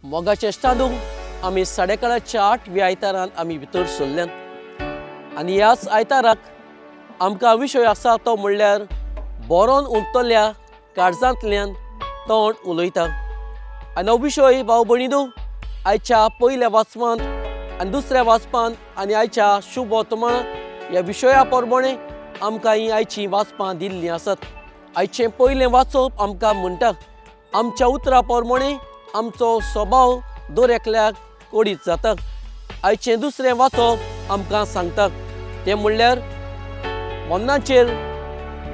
मोगाचे इश्टांनो, आमी साडेकाळाच्या आठव्या आयतारान आमी भितर सरल्यात आनी ह्याच आयताराक आमकां विशय आसा तो म्हणल्यार बरोवन उरतल्या काळजांतल्यान तोंड उलयता. आनी हो विशय भाव भयणीनो आयच्या पयल्या वाचपांत आनी दुसऱ्या वाचपांत आनी आयच्या शुभ वर्तमान ह्या विशया प्रमाणे आमकां हीं आयचीं वाचपां दिल्लीं आसात. आयचें पयलें वाचप आमकां म्हणटा आमच्या उतरा प्रमाणे आमचो स्वभाव दर एकल्याक कडीत जाता. आयचें दुसरें वाचप आमकां सांगता तें म्हणल्यार मरणाचेर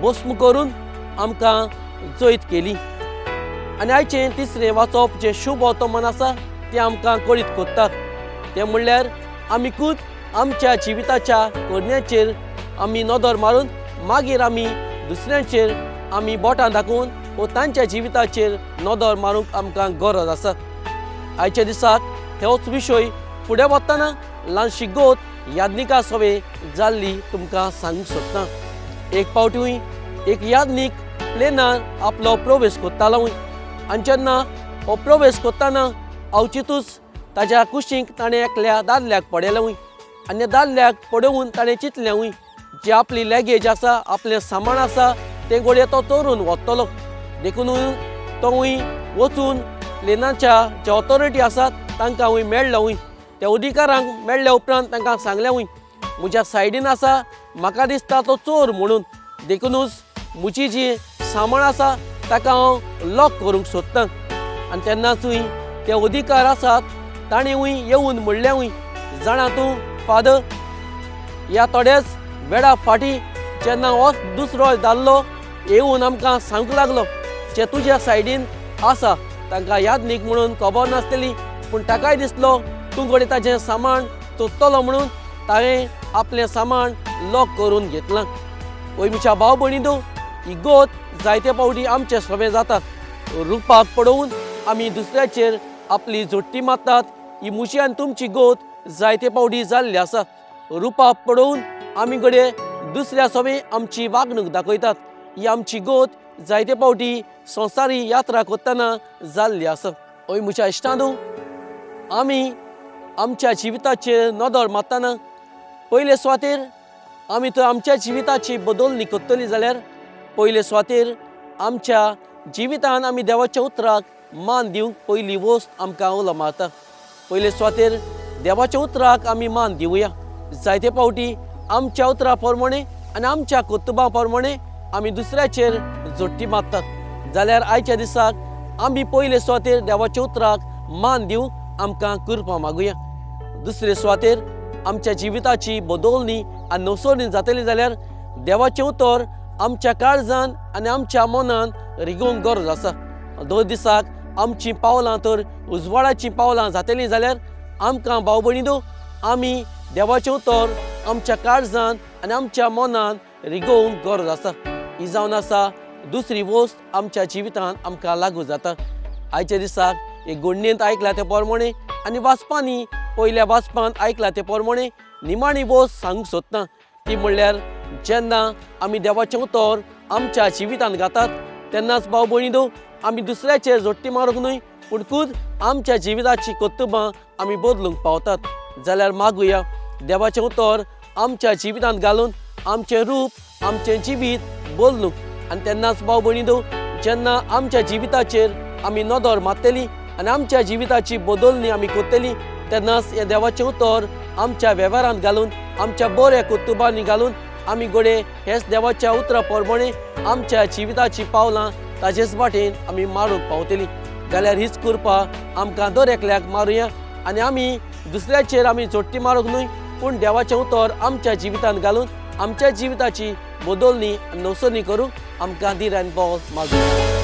भस्म करून आमकां जैत केली. आनी आयचें तिसरें वाचप जें शुभ वर्तमान आसा तें आमकां कळीत करता तें म्हणल्यार आमी खूद आमच्या जिविताच्या करण्याचेर आमी नदर मारून मागीर आमी दुसऱ्यांचेर आमी बोटां दाखोवन वो तांच्या जिविताचेर नदर मारूंक आमकां गरज आसा. आयच्या दिसाक होच विशय फुडें वतना ल्हानशी गोत यादनिका सवे जाल्ली तुमकां सांगूंक सोदता. एक फावटूय एक यादनीक प्लेनार आपलो प्रवेश करतालो आनी जेन्ना हो प्रवेश करतना अवचितूच ताज्या कुशीक ताणें एकल्या दादल्याक पळयलें आनी दादल्याक पळोवन ताणें चिंतलें जी आपली लॅगेज आसा आपलें सामान आसा तें घडये तो चोरून वतलो, देखूनय तोवूय वचून प्लेनाच्या जे ऑथॉरिटी आसात तांकां वय मेळ्ळो. त्या अधिकारांक मेळ्ळ्या उपरांत तांकां सांगलें म्हज्या सायडीन आसा म्हाका दिसता तो चोर म्हणून, देखुनूच म्हजी जी सामान आसा ताका हांव लॉक करूंक सोदतां. आनी तेन्नाचूय ते अधिकार आसात ताणेंय येवन म्हणलेंय जाणा तूं फादर, ह्या थोड्याच वेळा फाटीं जेन्ना हो दुसरो दादलो येवन आमकां सांगूंक लागलो जे तुज्या सायडीन आसा, तांकां यादनीक म्हणून खबर नासतली पूण ताकाय दिसलो तूं घडये ताजें सामान चोरतलो म्हणून ताणें आपलें सामान लॉक करून घेतलां. वय म्हज्या भाव भयणीनो, ही गोत जायते फावटी आमचे सवे जाता. रुपाक पळोवन आमी दुसऱ्याचेर आपली जोडटी मारतात. ही म्हजी आनी तुमची गोत जायते फावटी जाल्ली आसा. रुपाक पळोवन आमी घडये दुसऱ्या सवे आमची वागणूक दाखयतात. ही आमची गोत जायते फावटी संवसारी यात्रा करतना जाल्ली आसा. हय म्हज्या इश्टांनो, आमी आमच्या जिविताचेर नदर मारतना पयले सुवातेर आमी तर आमच्या जिविताची बदलणी करतली जाल्यार पयले सुवातेर आमच्या जिवितान आमी देवाच्या उतराक मान दिवंक पयली वस्त आमकां उलो मारता. पयले सुवातेर देवाच्या उतराक आमी मान दिवया. जायते फावटी आमच्या उतरा प्रमाणे आनी आमच्या कर्तुबां प्रमाणे आमी दुसऱ्याचेर जोडटी मारतात. जाल्यार आयच्या दिसाक आमी पयले सुवातेर देवाच्या उतराक मान दिवंक आमकां कृपा मागुया. दुसरे सुवातेर आमच्या जिविताची बदलणी आनी नवसरणी जातली जाल्यार देवाचें उतर आमच्या काळजान आनी आमच्या मनान रिगोवंक गरज आसा. दर दिसाक आमचीं पावलां तर उजवाडाचीं पावलां जातलीं जाल्यार आमकां भाव भयणीनो आमी देवाचें उतर आमच्या काळजान आनी आमच्या मनान रिगोवंक गरज आसा. ही जावन आसा दुसरी वस्त आमच्या जिवितान आमकां लागू जाता. आयच्या दिसाक एक गोडणेंत आयकला ते प्रमाणे आनी वाचपांनी पयल्या वाचपांत आयकला ते प्रमाणे निमाणी वस्त सांगूंक सोदता ती म्हणल्यार जेन्ना आमी देवाचें उतर आमच्या जिवितांत घातात तेन्नाच भाव भयणीनो आमी दुसऱ्याचेर जोडटी मारूंक न्हय पूण खूद आमच्या जिविताची कर्तुबां आमी बदलूंक पावतात. जाल्यार मागुया देवाचें उतर आमच्या जिवितांत घालून आमचें रूप आमचें जिवीत बदलूंक. आनी तेन्नाच भाव भयणीनो जेन्ना आमच्या जिविताचेर आमी नदर मारतली आनी आमच्या जिविताची बदलणी आमी करतली तेन्नाच हें देवाचें उतर आमच्या वेव्हारांत घालून आमच्या बऱ्या कर्तुबांनी घालून आमी घडये हेच देवाच्या उतरा प्रमाणे आमच्या जिविताचीं पावलां ताजेच वाटेन आमी मारूंक पावतली. जाल्यार हीच कृपा आमकां दर एकल्याक मारुया आनी आमी दुसऱ्याचेर आमी जोडटी मारूंक न्हय पूण देवाचें उतर आमच्या जिवितांत घालून आमच्या जिविताची बदलणी आनी नवसरणी करूंक आमकां धीर आनी बळ मागुया.